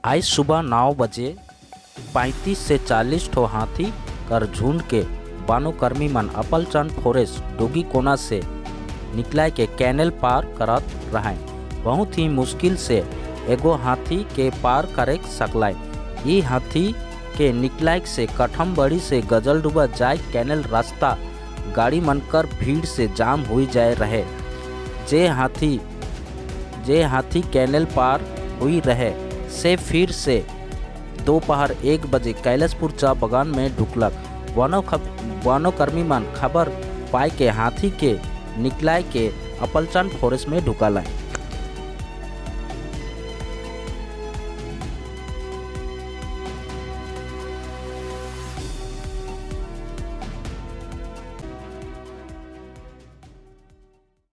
आज सुबह 9 बजे 35 से 40 ठो हाथी कर झुंड के वनोकर्मी मन अपलचंद फॉरेस्ट डोगीकोना से निकलाय के कैनल पार करत रहे। बहुत ही मुश्किल से एगो हाथी के पार करे सकलाय। ई हाथी के निकलाय से कठमबड़ी से गजलडुबा जाए कैनल रास्ता गाड़ी मन कर भीड़ से जाम हो जाए रहे। जे हाथी कैनल पार हुई रहे से फिर से दोपहर 1 बजे कैलाशपुर चा बगान में ढुकलक। वनोकर्मी मन खबर पाए के हाथी के निकलाय के अपलचंद फॉरेस्ट में ढुकालाय।